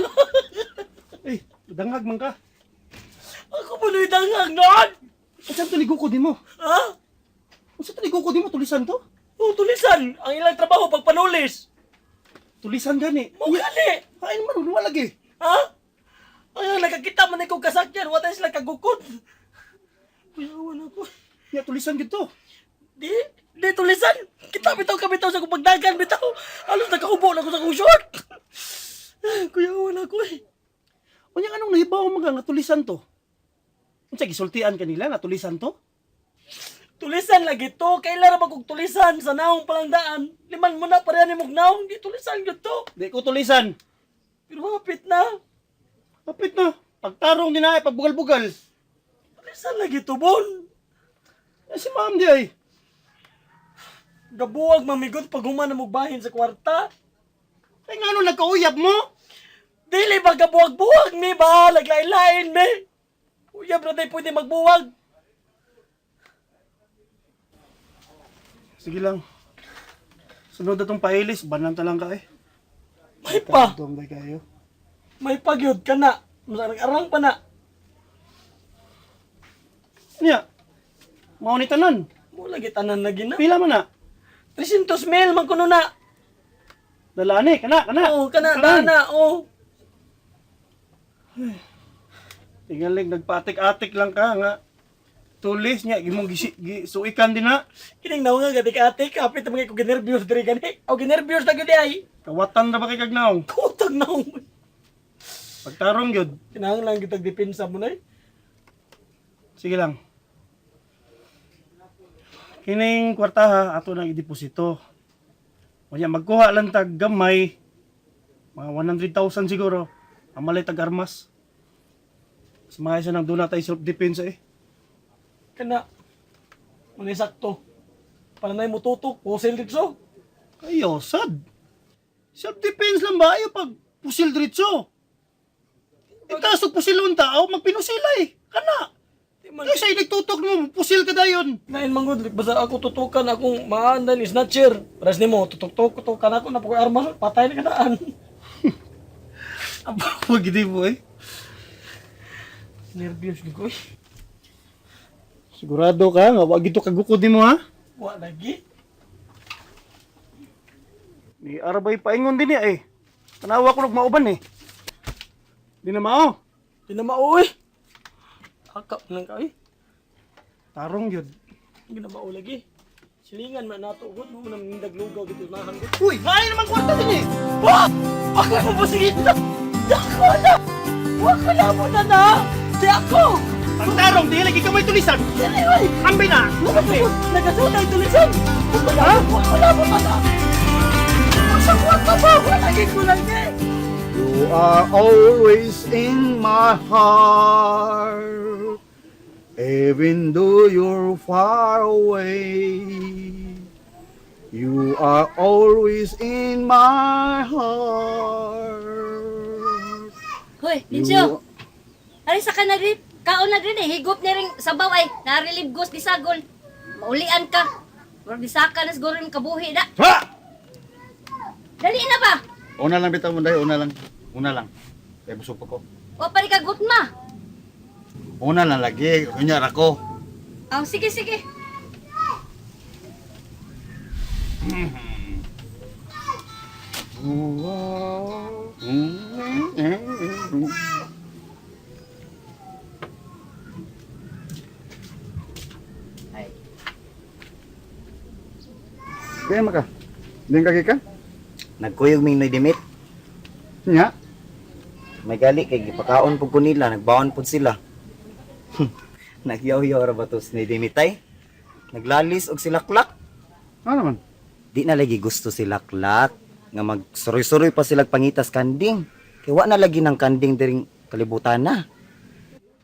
Noon? Eh, dangag man ka. Ako po na'y dangag noon! Unsa to ni gukod nimo? Ha? Unsa to ni gukod nimo tulisan to? Oh, tulisan! Ang ilang trabaho pagpanulis! Tulisan gani. Mao gani! Ay man wala lagi. Ha? Ay, nakakita man ko kasakyan, wala sila kagukod. Kuyawan ako. Nya tulisan gid to. Di, di tulisan. Kita bitaw ka bitaw sa kong pagdagan bitaw. Halos nakahubo na ako sa kong short. Kuyawan ako eh. Unya anong nahibaw mo nga tulisan to? Unsa gisultian kanila nga tulisan to? Tulisan lagi to. Kailan ra ba kog tulisan sa naong palangdaan? Liman mo na pareha ni mong naong. Di tulisan gyud to. Di ko tulisan. Pero hapit na. Kapit na. Pagtarong din na ay pagbugal-bugal. Tulisan lagi to, Bon. Eh, si ma'am di ay. Gabuwag mamigot pag human na mugbahin sa kwarta. Ay ngano nagkauyab mo? Dili ba gabuwag-buwag mi ba? Naglain-lain mi. Uyab na tayo pwede magbuwag. Sige lang. Sunod na tong pailis, banan ta lang ka eh. May pa. Dong day kayo. May pagyod ka na. Masarang-arang pa na. Nya. Mao ni tanan. Mo lagi tanan lagi na. Pila man na? 300 mil man kuno na. Dala ni kana kana. Oo, kana Tanan. na oh. Tingalig nagpatik-atik lang ka nga. Tulis niya gimong gisi, gisuikan din na. Kining naong nga gatik-atik, kapit mga ko ginervyos diri gani. O ginervyos na gyud ay. Kawatan ra ba kay kagnaong? Kutag naong. Pagtarong gyud. Kinahanglan gyud tag depensa mo nay. Sige lang. Kining kwartaha ato nang ideposito. Unya magkuha lang tag gamay mga 100,000 siguro. Amalay tag armas. Mas maayo sa nang doon tayo self defense eh. Kana manay sakto. Para nay mututok, pusil dito. Ayo, sad. Self defense lang ba ayo pag pusil diretso. Itaas og pusil ang tao, magpinusila eh. Kana. Di man Kaysa nagtutok mo, pusil ka dayon. Nain manggod, basta ako tutukan akong maan dahil snatcher. Pares nimo, tutok tutukan ako na po armas, patay na kanaan. Wag gid mo eh. Nervyos gyud ko. Eh. Sigurado ka nga wag gid to kagukod nimo ha. Wa lagi. Ni Arbay paingon din niya eh. Tanawa ko nagmauban eh. Di na mao. Di na mao eh. Akap lang ka eh. Tarong yun. Hindi na mao lagi. Silingan man nato gud mo nang nindaglugaw dito nahan gud. Uy, kaya naman kwarta din eh. Wah! Ako mo ba sige na? Ako na! Wako na mo na na! Di ako! Ang tarong, di lagi ka may tulisan. Dili oy! Ambi na! Ambi! Nagasuot ang tulisan! Wala mo! Wala mo pa na! Sa kwarta mo! Wala gid ko lang eh! You are always in my heart, even though you're far away. You are always in my heart. Hoy, Ninjo. Ari sa ka na rin. Kaon na rin eh. Higop ni ring sabaw ay. Narilibgos di sagol. Maulian ka. Murag disaka na siguro yung kabuhi da. Ha! Dali na ba? Una lang bitaw mo dahil, una lang. Una lang. Kaya busog pa ko. O pa rin ka gutma. Una lang lagi, kunya ra ko. Oh, sige, sige. Ay. Kaya maka. Ding kaki ka? Nagkuyog ming Noy Dimit. Nya. May gali kay gipakaon pud ko nila, nagbaon pud sila. Nagyaw-yaw ra ba to si Noy Dimit ay? Naglalis og si Laklak. Ano naman? Di na lagi gusto si Laklak nga magsuroy-suroy pa sila pangitas kanding. Kay wa na lagi ng kanding diring kalibutan na.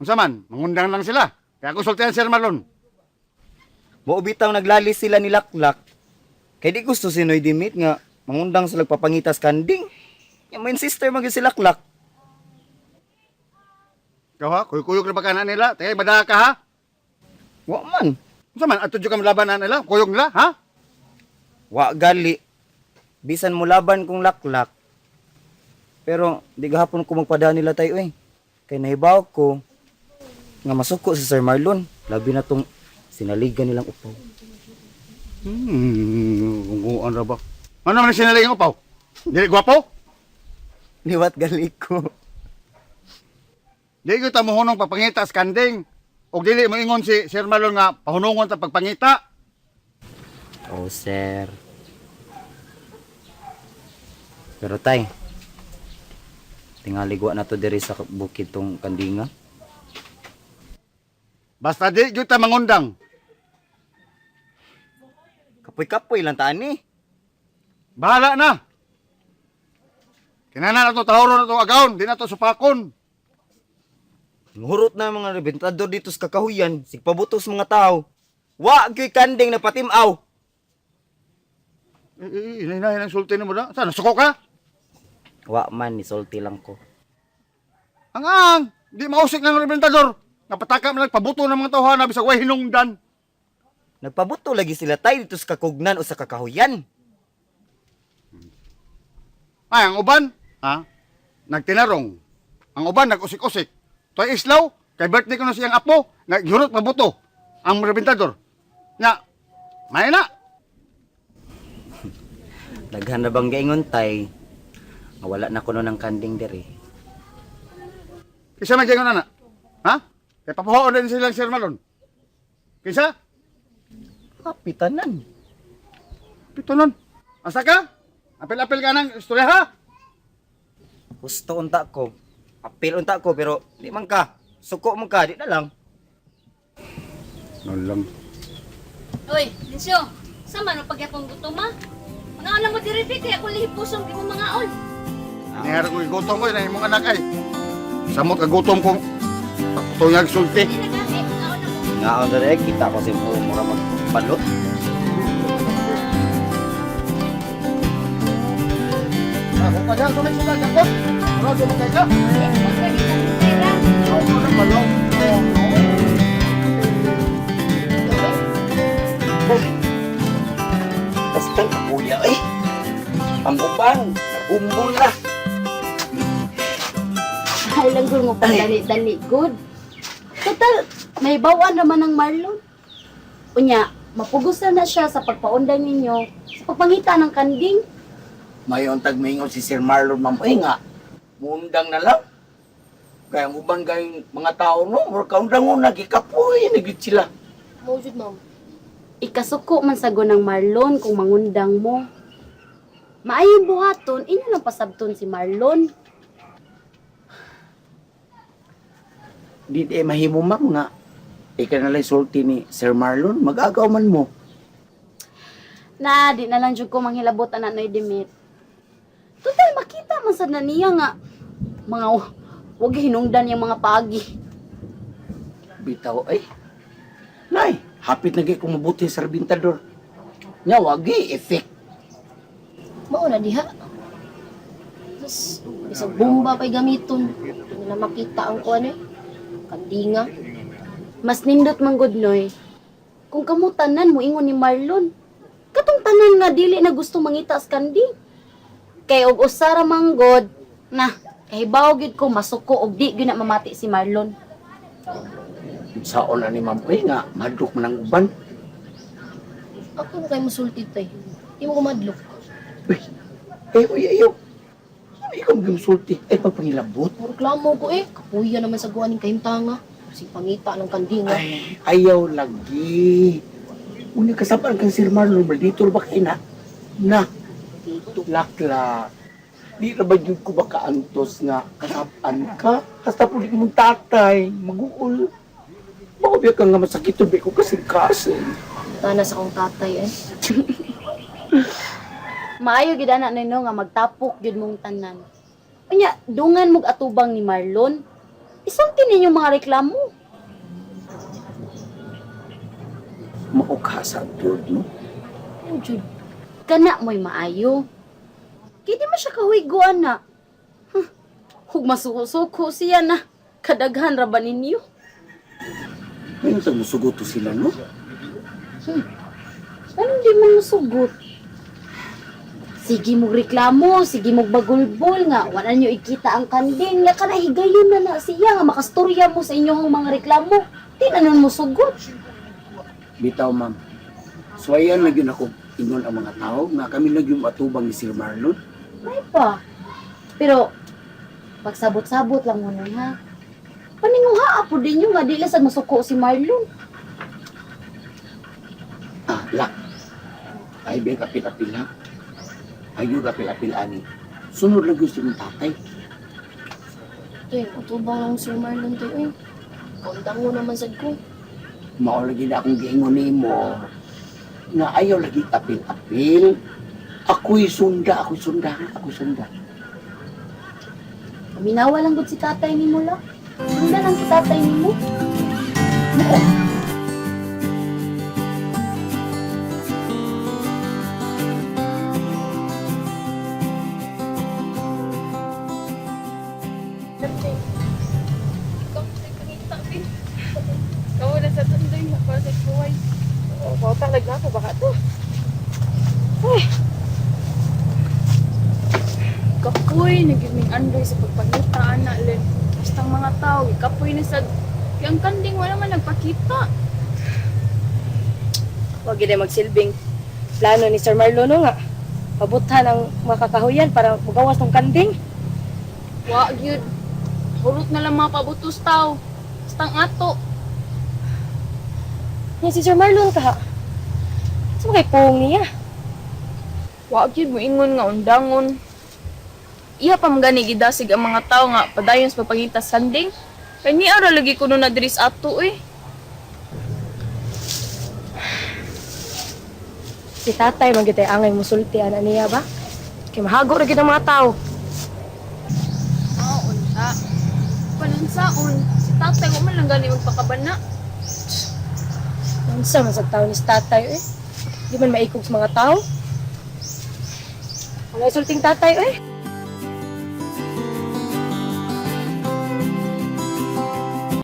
Unsa man, mangundang lang sila. Kaya konsultihan Sir Marlon. Mao bitaw naglalis sila ni Laklak. Kay di gusto si Noy Dimit nga mangundang sila papangitas kanding. Yang main sister man gyud si Laklak. Ikaw ha, kuyog-kuyog na ba nila? Tagay bada ka ha? Wa man. Unsa man, ato jud ka laban na nila? Kuyog nila, ha? Wa gali. Bisan mo laban kung laklak. Pero di gahapon ko magpadaan nila tayo eh. Kay nahibaw ko nga masuko si Sir Marlon. Labi na tong sinaligan nilang upaw. Gunguan ra ba? Ano man sinaling upaw? Dili gwapo? Liwat gali ko. Di ko ta mohunong pagpangita sa kanding. Og dili mo ingon si Sir Marlon nga pahunungon ta pagpangita. Oh, sir. Pero tay, tingali gwa na to diri sa bukid tong kandinga. Basta di gyud ta mangundang. Kapoy-kapoy lang taan ni. Bahala na. Kinana na to tahoro na to agawon, di na to supakon. Hurot na mga rebentador dito sa kakahuyan, sigpabutos mga tao. Wa gyoy kanding na patimaw. Eh, eh, Inay ang sulti nimo na. Sana suko ka? Wa man ni sulti lang ko. Ang ang, di mausik ng rebentador. Napataka man lang pabuto ng mga tawhana bisag way hinungdan. Nagpabuto lagi sila tay dito sa kakugnan o sa kakahuyan. Ay, ang uban, ha? Nagtinarong. Ang uban nag-usik-usik. Toy islaw, kay birthday ko na siyang apo, naghurot pabuto ang rebentador. Nya, may na. Daghan na bang gaingon tay? Nga wala na kuno ng kanding diri. Kisa man gaingon ana. Ha? Kay papuhoon din silang Sir Marlon. Kisa? Kapitanan. Pito nun. Asa ka? Apil-apil ka ng istorya ha? Gusto unta ko. Apil unta ko pero di man ka. Suko man ka, di na lang. Nun lang. Uy, Lincio, sa man ang pagyapong gutom ha? Mga alam mo diri kaya akong lihipusong di mo mga on. Nangyari ko gutom ko, inay mong anak ay. Samot ka gutom kong tuyag sulti. Hindi na gani, mga na mo. Nga ang dere kita ko si mura magbalot. Ako pa dyan, sumay sila, jakot. Ano, sumakay ka? Eh, huwag lagi kang pera. Ako na balong. Basta kuya eh. Ang uban, nagumbol na. Ay lang gud mo pagdali-dali good. Total, may bawaan naman ang Marlon. Unya, mapugusan na siya sa pagpaundan ninyo sa pagpangita ng kanding. Mayon tagmingon si Sir Marlon ma'am eh nga. Mundang na lang. Kaya ang uban kayong mga tao no, or kaundang mo nagikapoy, nagit sila. Mao jud, ma'am. Ikasuko man sago ng Marlon kung mangundang mo. Maayong buhaton, inyo lang pasabton si Marlon. Di eh mahimo ma'am nga. Ika na lang sulti ni Sir Marlon, mag-agaw man mo. Na, di na lang jud ko manghilabot ana noy dimit. Total makita man sad na niya nga mga wag hinungdan yung mga paagi. Bitaw ay. Nay, hapit na gay kung mabuti sa rebintador. Nya wagi effect. Mao na diha. Tapos, bisag bomba pa'y gamiton. Hindi na makita ang kuan eh. Kandinga. Mas nindot man gud noy. Kung kamo tanan mo ingon ni Marlon. Katong tanan nga dili na gusto mangita sa kanding. Kay og usara man gud na kahibaw gyud ko masuko og di gyud na mamati si Marlon. Saon na ni ma'am eh nga, madlok man ang uban. Ako na kayo musulti tay. Di mo ko madlok. Uy, eh, uy, ayaw. Ano ikaw maging Ay, pagpangilabot. Reklamo ko eh. Kapuya naman sa guwaning kahimtanga. Si pangita ng kandinga. Ay, ayaw lagi. Una kasabaan kang Sir Marlon, maldito ba kay na? Na, laklak. Di na ba yun ko ba kaantos nga kasabaan ka? Hasta po di mong tatay, maguol. Baka biya ka nga masakit ba ko kasing kasin. Tana sa akong tatay eh. Maayo gyud ana ninyo nga magtapok gyud mong tanan. Unya, dungan mog atubang ni Marlon. Isulti ninyo mga reklamo. Maukasa, Lord, no? Oh, jud. Kana mo'y maayo. Kay di man siya kahuigo ana. Huh, hug masuko-suko siya na. Kadaghan ra ba ninyo? Ngayon sa musugot to sila, no? Anong di man musugot? Sige mong reklamo, sige mong bagulbol nga, wala nyo ikita ang kanding, nga kana higayon na na siya nga makastorya mo sa inyong mga reklamo. Di na nun mo sugot. Bitaw, ma'am. Suwayan na yun ako ingon ang mga tao nga kami na yung atubang ni Sir Marlon. Ay pa. Pero, pagsabot-sabot lang mo nun, ha? Paninguha po din yung nga, di lang sad masuko si Marlon. Ah, lak. Ay, biyang kapil-apil ha. Ayaw kapil-apil ani. Sunod lang gusto mong tatay. Toy, utubang lang Sir Marlon toy oy. Kaundango naman sad ko. Mao lagi na akong giingon nimo nga ayaw lagi apil-apil. Ako'y sunda, ako'y sunda, ako'y sunda. Paminawa lang gud si tatay ni mo lang. Sunda lang si tatay ni mo. Kamu na sa tundoy, para sa kuway. Oo, pauta lag na ako, baka to. Ay. Kapoy, naging andoy sa pagpangita, ana, Len. Basta ang mga tao, kapoy na sa... Kaya ang kanding wala man nagpakita. Huwag yun ay magsilbing plano ni Sir Marlon no nga. Pabuthan ang mga kakahuyan para magawas ng kanding. Wa, gyud. Hurot na lang mga pabutos tao. Basta ang ato. Yan si Sir Marlon ka. Sa mga pong niya. Wa gyud moingon nga undangon. Iya pa man gani gidasig ang mga tao nga padayon sa pagpangita sa kanding. Kay niya ra lagi kuno na diri sa ato eh. Si tatay man gyud ay angay musulti ana niya ba? Kay mahago ra gyud ang mga tao. Mao unta. Panunsaon, si tatay wa man lang gani magpakabana. Unsa man sa tao ni si tatay eh. Di man maikog sa mga tao. Wala sulting tatay eh.